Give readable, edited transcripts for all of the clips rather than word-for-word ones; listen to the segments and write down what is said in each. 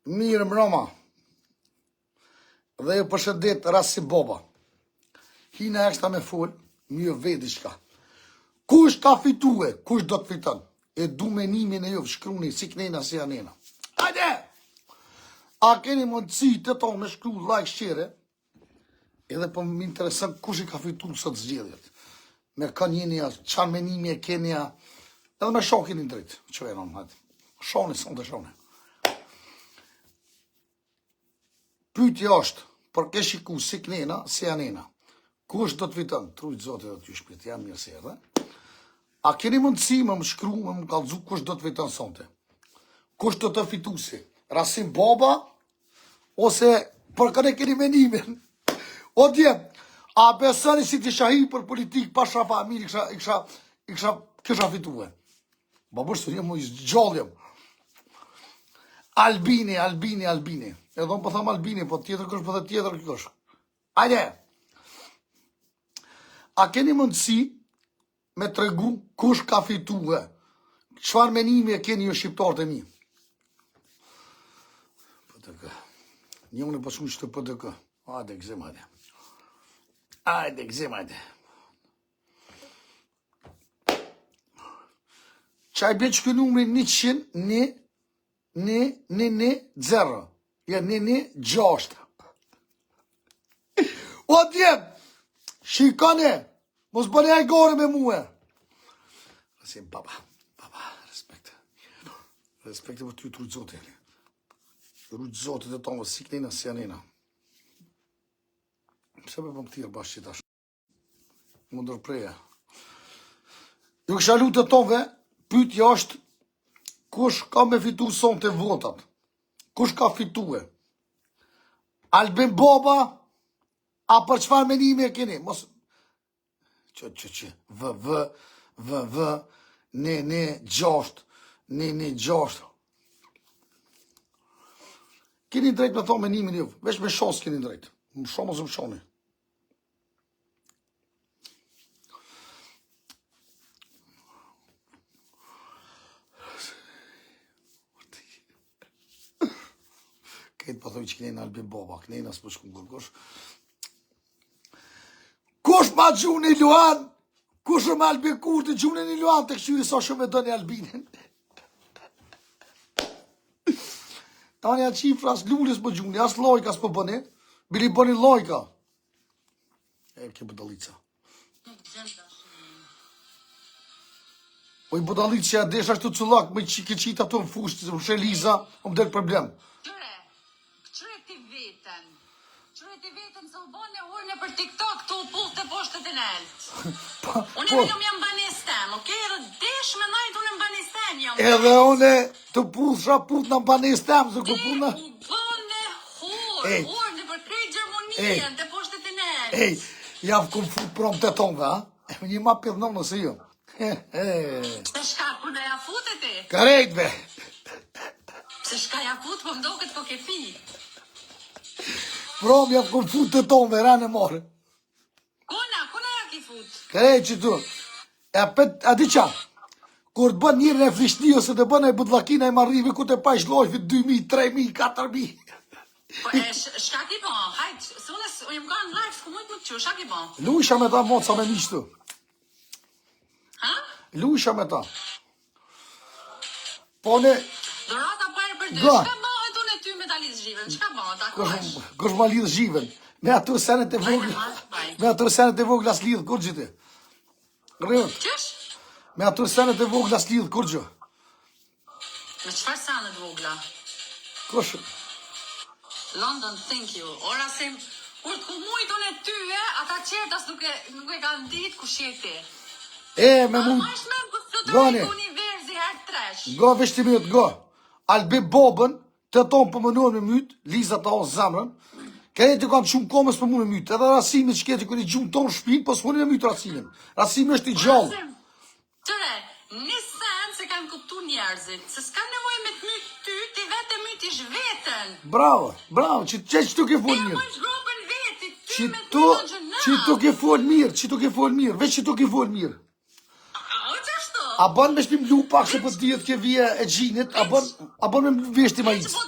Mirë mrama. Dhe ju përshëndet Rasim Baba. Hina ekstra me fol, me ju vet diçka. Kush ka fitue, kush do të fiton? E du menimin e juve, shkruni si knena, si anena. Hajde! A keni mundësi të tonë me shkru like, share? Edhe po më intereson kush i ka fitu sot zgjedhjet. Me kan jeni a, ça menimi e keni a, edhe me sha keni drejt, që e në hajde. Shoni, sonte shoni. Pyetja është, për ke shiku si knena, si anena. Kush do të fiton? T'rujt Zoti dhe ty shpirti, jam mirë se erdhe. A keni mundësi me më shkru, me më kallzu kush do të fiton sonte? Kush do të fitusi? Rasim Baba ose për këne keni menimin? O djem, a besoni si t'isha hi për politikë pa sha familje, kisha, kisha, kisha, kisha fitue? Babush, së jam i gjallë jam. Albini, Albini, Albini. Edhe unë po tham Albini, po tjetër kush po thotë tjetër kush. Hajde. A keni mundësi me tregu kush ka fitue? Çfarë menimi e keni ju shqiptarët e mi? PDK. Një unë po shkruaj që të PDK. Hajde, gëzim, hajde. Hajde, gëzim, hajde. Qa i bje që ky numri 100, 1, 1, 1, 1, 0. Ja, 1, 1, 6. O djem, shikone, mos bëni hajgare me mue. Rasim, baba, baba, respekt. Respekt e për ty, t'rujt Zoti. Rujt Zoti të tonë, si kënina, si anina. Pse po më thirr bash qitash? Më ndërpreja. Ju kisha lutë të tonëve, pyetja është kush ka me fitu sonte votat? Kush ka fitue? Albin Baba, a për çfarë menimi e keni? Mos që që që V V V V N N 6 N N 6 Keni drejt me thonë menimin ju, veç me sha s'keni drejt. Më sha mos më shani. Këtë po thoj që knena Albin Baba, knena s'po shkun kërkush. Kush ma gjuni Luan? Kush më Albin Kurti gjuni një Luan të këshyri sa shumë e doni Albinin? Tani atë qifra as lulës po gjuni, as lojka s'po bëni. Bili bëni lojka. E, kjo budallica. Po i budallica që ja desh ashtu cullak, më që ke qitë ato në fushë, më sheliza, më del problem. Qyre, qyre ti veten, qyre ti veten se u bone urë në për TikTok tu u puth të poshtë të nalt. Po, Unë po, vetëm jam banesë tem, okej? Edhe desh me najt unë në banesë tem jam. edhe une të puthsha puth në banesë tem, se ku Ti puna. u bone hurë, Ej. hurë në për krejt Gjermoninë, të poshtë të nalt. Ej, ja kum fut prom të tonëve, a? E një ma pidhnon nëse jo. He, he. Pse shka, ku në ja fute ti? Krejt be. Pse shka ja fut, po m'doket po ke pi. Prom ja kum fut të tonëve, ranë e marrë. Kuna, kuna ja ki fut? Krejt që tu. E pet, a di qa? Kur të bën njërin e flishti ose të bën e budllakina e marrive ku të pajsh lojfi 2000, 3000, 4000. Po e, sh- shka ki bo? Hajt, se unë s- unë jam kanë live, s'ku mujt më të qu, shka ki bo? Lusha me ta moca me miqtu. Ha? Lusha me ta. Po ne, Dhurata pa erë për dy. Go. Çka bëhet unë e ty me ta lidh zhivën? Çka bëhet? A kush, kush? kush ma lidh zhivën? Me ato senet e vogla, me ato senet e vogla s'lidh kurgjë ti. Rrët, Qysh? me ato senet e vogla s'lidh kurgjë. Me çfarë sene të vogla? Kush? London, thank you. Ora se kur të ku mujt unë e ty, e, ata qertë as nuk e, nuk e kanë ditë kush je ti. E, me A mund... ma është me kur të Gani. të universi herë tresh. Go, veç ti minut, go. Albi Bobën, të tonë po mënohen me myt, Liza ta o zemrën. Krejt të kanë shumë komës për mu me myt, edhe Rasimi që keti kërë gjumë tonë shpinë, po s'muni me myt Rasimin. Rasimi është i gjallë. Rasim, Qyre, një sen se kanë kuptu njerëzit, se s'kan nevojë me të myt ty, ti vetë e mytish veten. Bravo, bravo, që që që tu ke Ti fol e mirë. mësh gropën veti, ty Që me të tu, mytën që na. që tu ke fol mirë, që tu ke fol mirë, veç që tu ke fol mirë. A, o që ashtu? A bën me shpim lu pak se po dihet ke vije e gjinit, a bën, a bën me veshti ma Veç icë. po...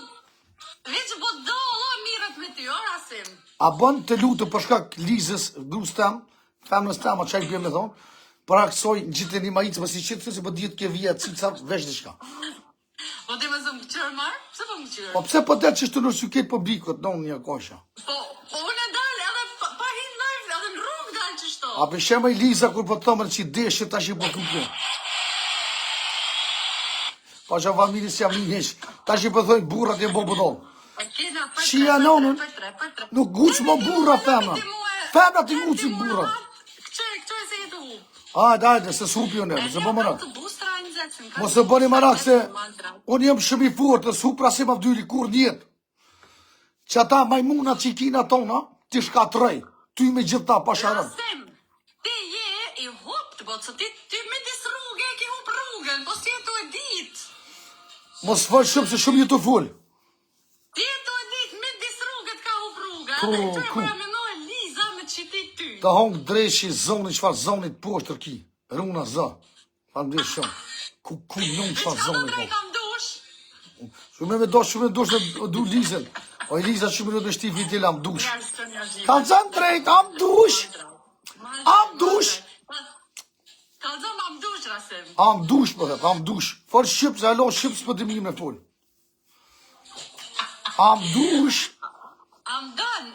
A bën të lutem për shkak Lizës, grus tem, femrës tem, a çaj bie me thon, për aksoj gjithë një maicë, mos i qit se po dihet ke vija cica vesh diçka. Po ti më zëm këqyrë marë? Pse po më këqyrë? Po pse po del qështu në sy krejt publikut, në një kosha. Po, po unë dal edhe pa, pa hin live edhe në rrugë dal qështu. A për shembull Liza kur po të thëmën që deshe tash i po kupton. Pa që familje si jam një hiq. Tash i po thojnë burrat janë bo budall. Shia nonën, nuk nguc më burra femra. Femra t'i ngucin burrat. Hajde, hajde, se s'hupi unë, se po mëra. Mos e bëni marak se unë jam shumë i fortë, s'hup Rasim Avdyli kurrë n'jetë. Që ata majmunat që i kina tona, t'i shkatroj, ty me gjithë ta pasharën. Rasim, ti je i hupt, bo, se ti, ti midis rruge e ki hup rrugën, po si je tu e dit. Mos fol shumë se shumë je tu fol. Ti je tu e dit, midis rruge të ka hup rruga. Ku, Edhe këtu e ku? po ja menoj Liza me të qitit ty. Ta hong dreqi zoni, çfarë zonit poshtër ki. Runa zë. Faleminderit shumë. Ku ku non Me çfarë çka do zoni po. drejt am dush? Shumë me dosh, shumë me dush me du Lizën. O Liza shumë me shti fitil am dush. Njerëz të njerëz. Ka zënë drejt, am dush. Am dush. Kallzom am dush Rasim. Am dush po thet, am dush. Fol shqip se alo shqip s'po di mirë me fol. Am dush. Am done.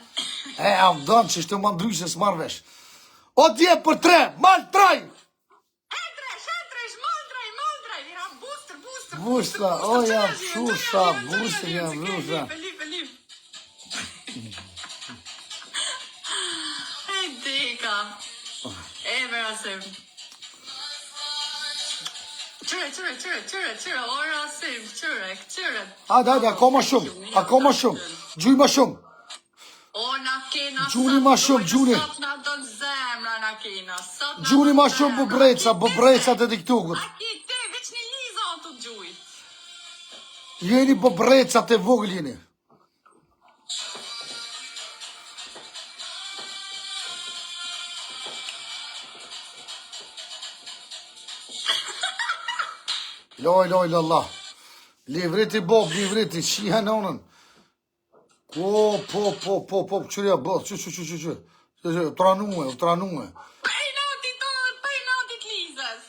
E am done që ishte më ndryshe s'marr vesh. O dje për tre, mal traj. Etresh, etresh, maldraj, maldraj, ira booster, booster, Booster, o jam shusa, booster, jam booster. Lip, lip, lip. E deka. E Rasim. Qyre, qyre, qyre, qyre, qyre, o Rasim, qyre, qyre. Hajde, hajde, akoma shumë, akoma shumë. Gjuj ma shumë. O na kena Gjuni ma shumë, gjuni. Sot na don zemra na kena. Sot na Gjuni don ma shumë zemra. bubreca, bubrecat e TikTokut. A ki te, veç një Liza o të gjujt. Jeni bubrecat e vogël jeni. La ilaha illallah. Livriti bob, livriti, shiha nonën. Po, po, po, po, po, qërja bë, që, që, që, që, që, që, që, tranue, u tranue. Pej natit të, pej natit Lizës.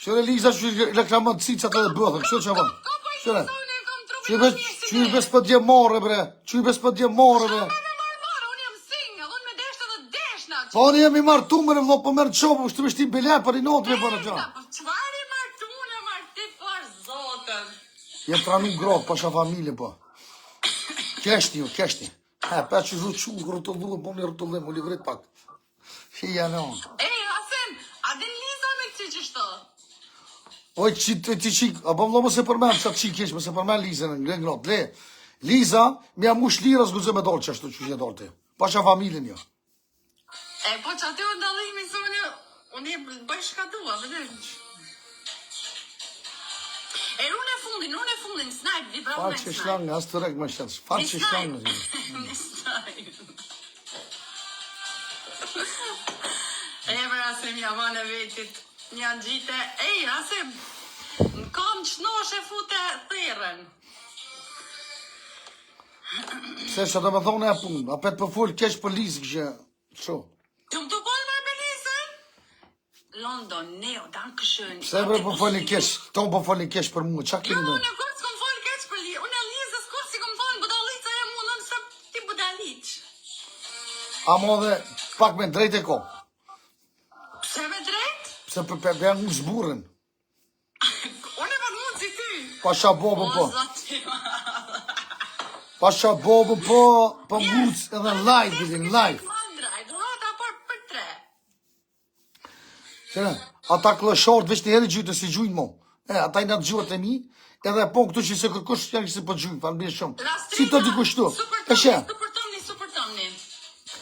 Qëre Liza që reklamon cicat edhe bëthën, kështu që bën. Ko po Qëre, Liza, unë e kam që trupin bes, më mirë si që ti. bes po dje marre bre, që bes po dje marre bre. Pa me marrë marrë, unë jam single, unë me desht edhe deshna. Po unë jemi martu më në vlo, po merë qopë, kështu me shti bile për i natë me bërë Deshna, qa. po çfarë i martune, marti për zotën. Jem tranu gratë, pasha familje po. Keshni ju, keshni. He, pa që zhu që rrotullu, po një rrotullim, u livrit pak. Hija në. Ej, Rasim, a din Liza me këty qështo? Oj, qi, ti, ti, qi, a po vëlla mos e përmend çat çik keq, mos e përmend Lizën, ngre ngrot, le. Liza, më ja mush lira s'guxoj me dalë çashtu që je dalë ti. Pasha familjen jo. E, po që aty u ndallimi se unë, unë e bëj shka dua, vëdhe. E rune fundin, rune fundin, snipe, vibron Fal me që snipe. shlangë, as të rek më shans. Fal që shlangë. Një snipe. E, për Rasim, ja vanë e vetit, një ngjite. Ej, Rasim, në kam qënosh e fute thirrën. Pse çka do të thonë e punë? Apet po fol keq për Lizë kështu. Kështu. Të më të folë marrë për Lizën? London, Neo, dankeschön. Pse bre po folni keq? Ton po folni keq për mua. Çka Jo, keni unë bërë? kurrë s'kom folë keq për Li. Unë e Lizës kurrë si kom thonë budallica jam unë, unë se ti budalliq. Amo dhe pak me drejtë e ko. Pse me drejt? Pse për për janë mund zburrin. Unë e pa të mund si ty. Pasha bobën po. O, zoti. Pasha bobën po, po nguc edhe në live, bili, në live. Mandraj, dhurata për, për tre. Qëre, ata këllëshort veç një herë gjytë si gjujnë mo. E, ata i në gjuhët e mi, edhe po këtu që se kërkush janë që se po gjujnë, falënderit shumë. Si të dikush tu? Super E she, Tomni, super Tomni, super Tomni.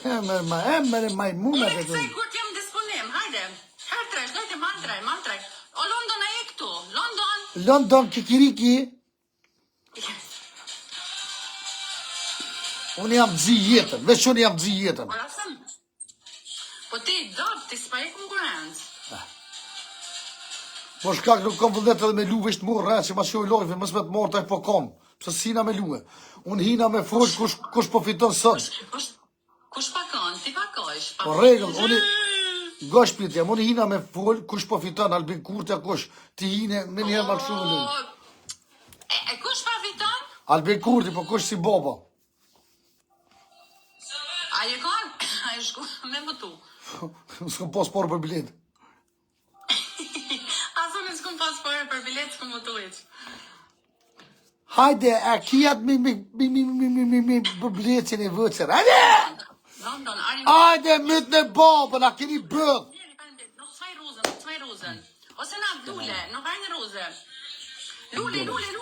e merë ma, e merë majmuna Unë e të kësaj kur t'jam në disponim, hajde. Herë tresh, dojte mandraj, mandraj. O London e je këtu, London. London kikiriki, unë jam zi jetën, veç unë jam zi jetën. Po Rasim, po ti do, ti s'pa e konkurrencë. Po shkak nuk kam vullnet edhe me lu veç të morë, që ma që lojve, mos me të morë taj po kom. Pse sina me lue. Unë hina me fol kush, kush po fiton sot. Kush? Kush pakon? Ti pakojsh. Po rregull, unë Ngo shpirti jem, unë hina me fol, kush po fiton, Albin Kurti a kush, ti hine me njëherë ma kështu në lujë. E, e kush pa fiton? Albin Kurti, po kush si baba? A je kon? A je shku me votu? S'kom pas pare për bilet. As unë s'kum pas pare për bilet, s'kum votu hiç. Hajde, a kijat mi mi mi mi mi mi mi mi për biletin e vëcër. Hajde! London, Ari... Hajde, myt në babën, a keni bërë? Nuk të ruzën, nuk të ruzën. Ose na Lule, nuk arrin rruze. Lule, lule, lule.